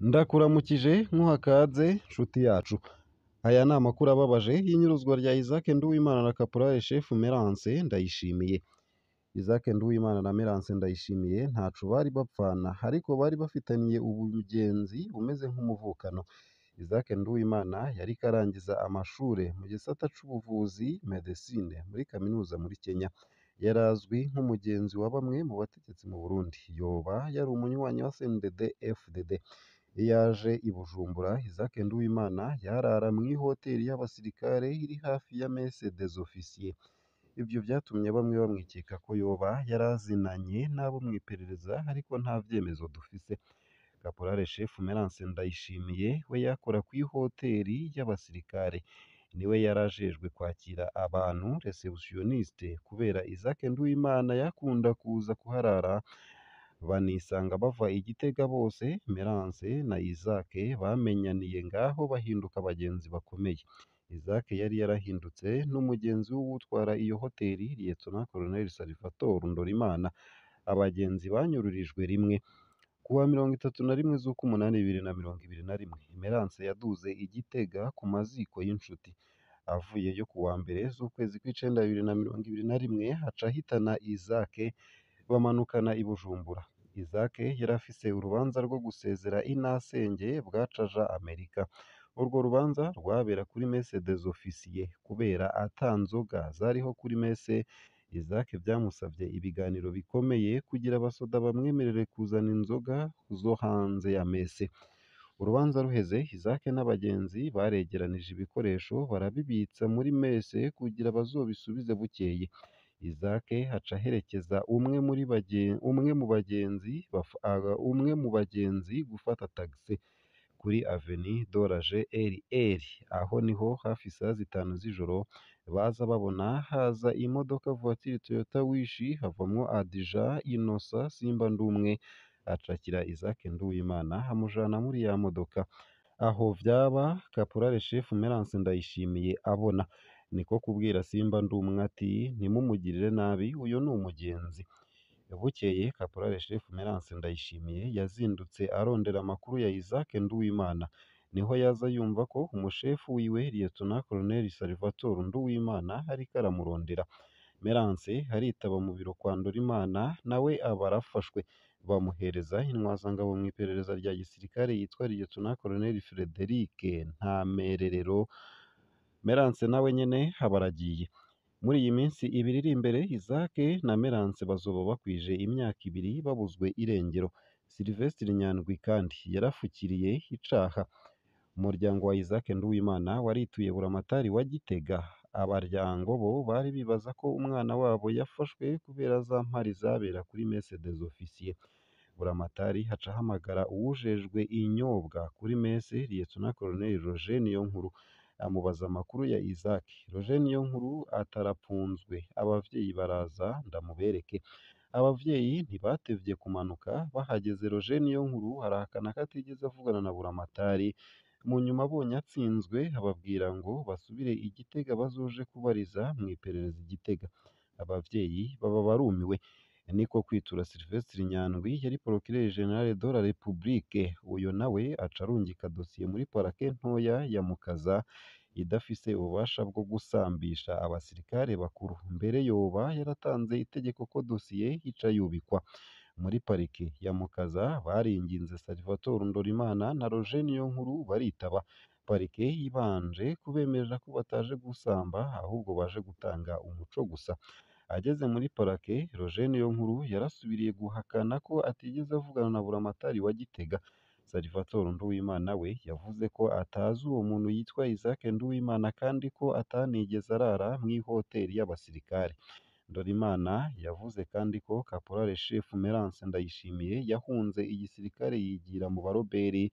Ndakuramukije nkuha kaze nshuti yacu. Aya ni amakuru ababaje y'inyuruzwa rya Isaac Nduwimana na Caporal Chef Merance Ndayishimiye. Isaac Nduwimana na Merance Ndayishimiye ntaco bari bapfana ariko bari bafitaniye ubugenzi bumeze nk'umuvukano. Isaac Nduwimana yariko arangiza amashure mu gisata c'ubuvuzi medecine muri kaminuza muri Kenya. Yarazwi nk'umugenzi wa bamwe mu bategetsi mu Burundi. Yoba yari umunywanyi wa CNDD FDD. Iyo yaje i Bujumbura, Isaac Nduwimana yarara mw'ihoteri y'abasirikare iri hafi ya Messe des Officiers. Ivyo vyatumye bamwe bamwikeka ko yoba yarazinanye n'abo mw'iperereza ariko nta vyemezo dufise. Caporal Chef Merance Ndayishimiye we yakora kw'ihoteri y'abasirikare. Niwe yarajejwe kwakira abantu receptionniste kubera Isaac Nduwimana yakunda kuza kuharara banisanga bava i Gitega bose. Merance na Isaac bamenyaniye ngaho bahinduka abagenzi bakomeye. Isaac yari yarahindutse n'umugenzi w'uwutwara iyo hoteri Lieutenant Colonel Salvatore Ndorimana. Abagenzi banyururijwe rimwe. Kuwa 31 z'ukumunani 2021, Merance yaduze i Gitega ku maziko y'inshuti. Avuyeyo kuwa mbere z'ukwezi kw'icenda 2021, aca ahitana Isaac bamanukana i Bujumbura. Isaac yari afise urubanza rwo gusezera inasenge bwaca aja Amerika. Urwo rubanza rwabera kuri Messe des Officiers. Kubera ata nzoga zariho kuri messe, Isaac vyamusavye ibiganiro bikomeye kugira abasoda bamwemerere kuzana inzoga zo hanze ya messe. Urubanza ruheze, Isaac n'abagenzi baregeranije ibikoresho barabibitsa muri messe kugira bazobisubize bukeye. Isaac aca aherekeza umwe mu bagenzi gufata taxi kuri Avenue de la GRR. Aho niho hafi isaha 5 z'ijoro baza babona haza imodoka voiture Toyota Wish, havamwo Adija Innocent Simba Ndumwe acakira Isaac Nduwimana amujana muri ya modoka. Aho vyaba Caporal Chef Merance Ndayishimiye abona, niko kubwira Simba Ndumwe ati ntimumugirire nabi uyo ni umugenzi. Bukeye Caporal Chef Merance Ndayishimiye yazindutse arondera amakuru ya Isaac Nduwimana. Niho yaza yumva ko umushefu wiwe Lieutenant Colonel Salvatore Nduwimana ariko aramurondera. Merance aritaba mu biro kwa Ndorimana nawe aba arafashwe. Bamuhereza intwazangabo mw'iperereza rya gisirikare yitwa Lieutenant Colonel Frederic Ntamererero. Merance nawe nyene aba aragiye. Muri iyi minsi ibiri iri imbere, Isaac na Merance bazoba bakwije imyaka 2 babuzwe irengero. Sylvestre Nyandwi kandi yarafukiriye icaha. Umuryango wa Isaac Nduwimana warituye Buramatari wa Gitega. Abaryango bo bari bibaza ko umwana wabo yafashwe kubera za mpari zabera kuri Messe des Officiers. Buramatari aca ahamagara uwujejwe inyobwa kuri messe Lieutenant Colonel Roger Niyonkuru, amubaza amakuru ya Isaac. Roger Niyonkuru atarapfunzwe, abavyeyi baraza ndamubereke. Abavyeyi ntibatevye kumanuka, bahageze Roger Niyonkuru arahakana ko atigeze avugana na Buramatari. Mu nyuma abonye atsinzwe ababwira ngo basubire i Gitega bazoje kubariza mw'iperereza i Gitega. Abavyeyi baba barumiwe. Niko kwitura Sylvestre Nyandwi yari procureur général de la République. Uyo nawe aca arungika dosiye muri parake ntoya ya Mukaza idafise ububasha bwo gusambisha abasirikare bakuru. Mbere yoba yaratanze itegeko ko dosiye ica yubikwa. Muri parike ya Mukaza baringinze Salvatore Ndorimana na Roger Niyonkuru baritaba. Parike ibanje kubemerera ko bataje gusamba ahubwo baje gutanga umuco gusa. Ageze muri parake, Roger Niyonkuru yarasubiriye guhakana ko atigeze avugana na Buramatari wa Gitega. Salvatore Nduwimana we yavuze ko atazi uwo muntu yitwa Isaac Nduwimana kandi ko atanigeze arara mw'ihoteri y'abasirikare. Ndorimana yavuze kandi ko Caporal Chef Merance Ndayishimiye yahunze igisirikare yigira mu baroberi,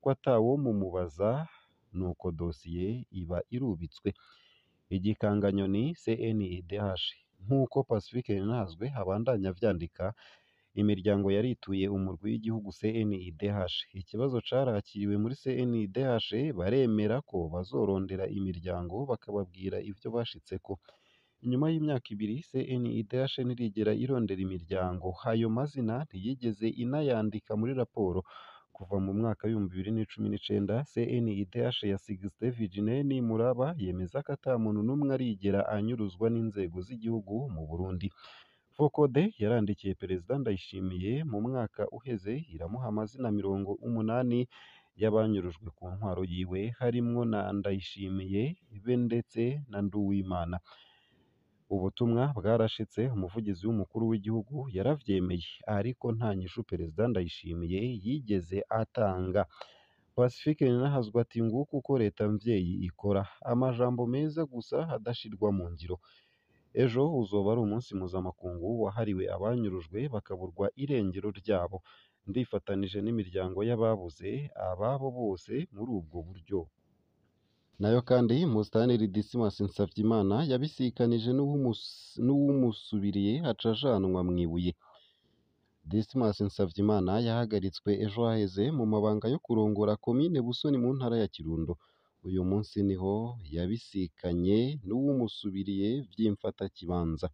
ko atawomumubaza, nuko dosiye iba irubitswe. Igikanganyoni CNIDH nk'uko Pacifique Ntazwe abandanya avyandika, imiryango yarituye umurwi w'igihugu CNIDH. Ikibazo carakiriwe muri CNIDH, baremera ko bazorondera imiryango bakababwira ivyo bashitseko. Inyuma y'imyaka 2 CNIDH ntirigera irondera imiryango. Ayo mazina ntiyigeze inayandika muri raporo. Kuva mu mwaka w'2019 CNIDH ya Sixte Virginie Nimuraba yemeza ko ata muntu n'umwe arigera anyuruzwa n'inzego z'igihugu mu Burundi. Fokode yarandikiye Perezida Ndayishimiye mu mwaka uheze iramuha amazina 80 y'abanyurujwe ku ntwaro yiwe, harimwo na Ndayishimiye be ndetse na Nduwimana. Ubutumwa bwarashitse, umuvugizi w'umukuru w'igihugu yaravyemeye, ariko nta nyishu Perezida Ndayishimiye yigeze atanga. Pacifique Ninahazwa ati nguko uko leta mvyeyi ikora, amajambo meza gusa adashirwa mu ngiro. Ejo uzoba ari umunsi mpuzamakungu wahariwe abanyurujwe bakaburwa irengero ryabo. Ndifatanije n'imiryango y'ababuze ababo bose muri ubwo buryo. Nayo kandi Musitanteri Dismas Nsavyimana yabisikanije n'uwumusubiriye aca ajanwa mw'ibuye. Dismas Nsavyimana yahagaritswe ejo haheze mu mabanga yo kurongora komine Busoni mu ntara ya Kirundo. Uyu munsi niho yabisikanye n'uwumusubiriye vy'imfatakibanza.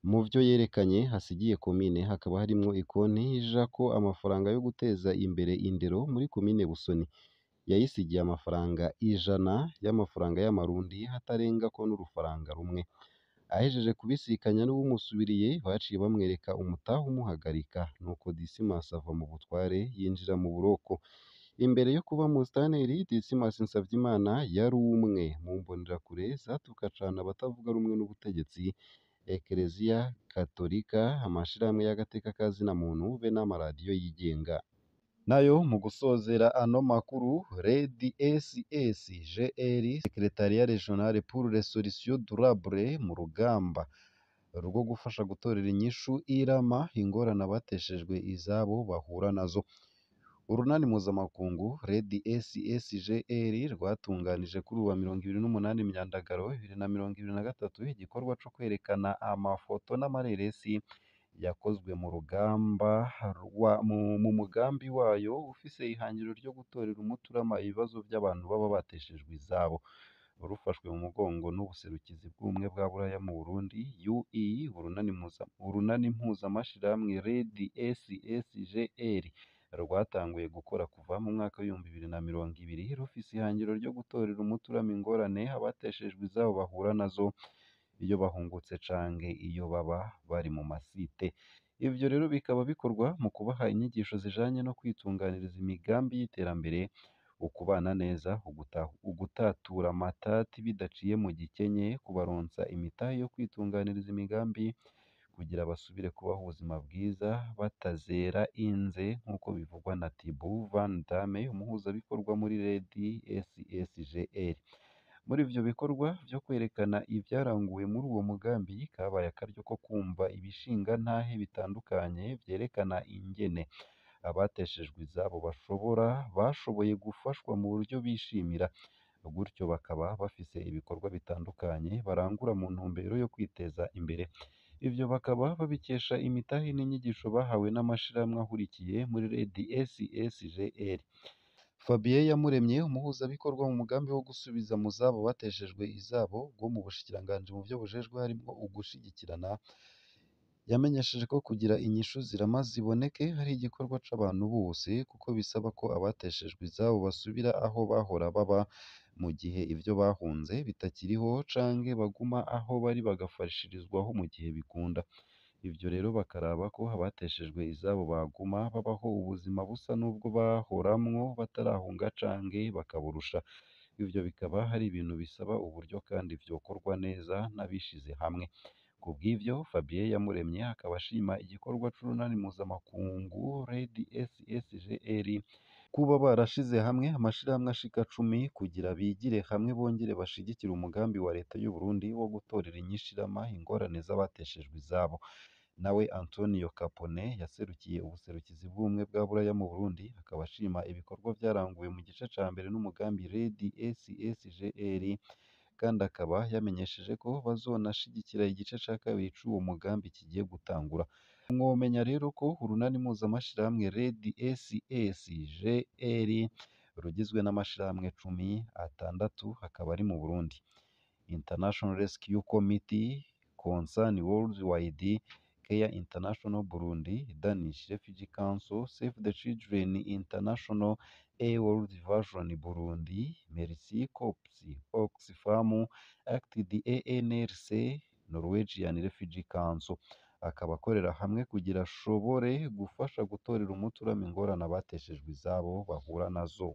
Mu vyo yerekanye hasigiye komine hakaba harimwo ikonti ijako amafaranga yo guteza imbere indero muri komine Busoni. Yayisigiye amafaranga 100 y'amafaranga y'amarundi hatarengako n'urufaranga rumwe. Ahejeje kubisikanya n'uwumusubiriye baciye bamwereka umutahe umuhagarika, nuko Dismas ava mu butware yinjira mu buroko. Imbere yo kuba musitanteri, Dismas Nsavyimana yari umwe mu mbonerakure zatuka cane abatavuga rumwe n'ubutegetsi, Ekereziya Katolika, amashirahamwe y'agateka ka zina muntu be n'amaradiyo yigenga. Nayo mu gusozera ano makuru, Redi SSGR, Secretariat Regional pour les Solutions Durables mu rugamba rwo gufasha gutorera inyishu irama ingorane abateshejwe izabo bahura nazo. Urunani mpuzamakungu Redi SSGR rwatunganije kuri uwa 28 Myandagaro 2023 igikorwa co kwerekana amafoto n'amareresi yakozwe mu rugamba mu mugambi wayo ufise ihangiro ryo gutorera umuturama ibibazo by'abantu baba bateshejwe izabo. Rufashwe mu mugongo n'ubuserukizi bw'ubumwe bwa Buraya mu Burundi UE, urunani mpuzamashirahamwe Redi SSGR rwatanguye gukora kuva mu mwaka w'2020 rufise ihangiro ryo gutorera umuturama ingorane abateshejwe izabo bahura nazo iyo bahungutse canke iyo baba bari mu masite. Ivyo rero bikaba bikorwa mu kubaha inyigisho zijanye no kwitunganiriza imigambi y'iterambere, ukubana neza, ugutatura amatati bidaciye mu gikenye, kubaronsa imitahe yo kwitunganiriza imigambi kugira basubire kubaho ubuzima bwiza batazera inze nk'uko bivugwa na Thibaut Van Damme, umuhuzabikorwa muri Redi SSGR. Muri ivyo bikorwa vyo kwerekana ivyaranguwe muri uwo mugambi, kabaye akaryo ko kumva ibishingantahe bitandukanye vyerekana ingene abateshejwe izabo bashoboye gufashwa mu buryo bishimira, gutyo bakaba bafise ibikorwa bitandukanye barangura mu ntumbero yo kwiteza imbere. Ivyo bakaba babikesha imitahe n'inyigisho bahawe n'amashirahamwe ahurikiye muri Redi SSGR. Fabien Iyamuremye, umuhuzabikorwa mu mugambi wo gusubiza mu zabo bateshejwe izabo bwo mu bushikiranganji mu vyo bujejwe harimwo ugushigikirana, yamenyesheje ko kugira inyishu zirama ziboneke ari igikorwa c'abantu bose, kuko bisaba ko abateshejwe izabo basubira aho bahora baba mu gihe ivyo bahunze bitakiriho, canke baguma aho bari bagafashirizwaho mu gihe bikunda. Ivyo rero bakaraba ko abateshejwe izabo baguma babaho ubuzima busa n'ubwo bahoramwo batarahunga canke bakaburusha. Ivyo bikaba ari ibintu bisaba uburyo kandi vyokorwa neza n'abishize hamwe. Kubw'ivyo, Fabien Iyamuremye akaba ashima igikorwa c'urunani mpuzamakungu Redi SSGR kuba barashize hamwe amashirahamwe ashika 10 kugira bigire hamwe bongere bashigikire umugambi wa leta y'u Burundi wo gutorera inyishu irama ingorane z'abateshejwe izabo. Nawe Antonio Capone yaserukiye ubuserukizi bw'ubumwe bwa Buraya mu Burundi, akaba ashima ibikorwa vyaranguwe mu gice ca mbere n'umugambi Redi SSGR, kandi akaba yamenyesheje ko bazonashigikira igice ca kabiri c'uwo mugambi kigiye gutangura. Mwomenya rero ko urunani mpuzamashirahamwe Redi SSGR rugizwe n'amashirahamwe 16 akaba ari mu Burundi: International Rescue Committee, Concern Worldwide, Care International Burundi, Danish Refugee Council, Save the Children International, A World Vision Burundi, Mercy Corps, Oxfam, Acted ANRC, Norwegian Refugee Council. Akaba akorera hamwe kugira ashobore gufasha gutorera umuti urama ingorane abateshejwe izabo bahura nazo.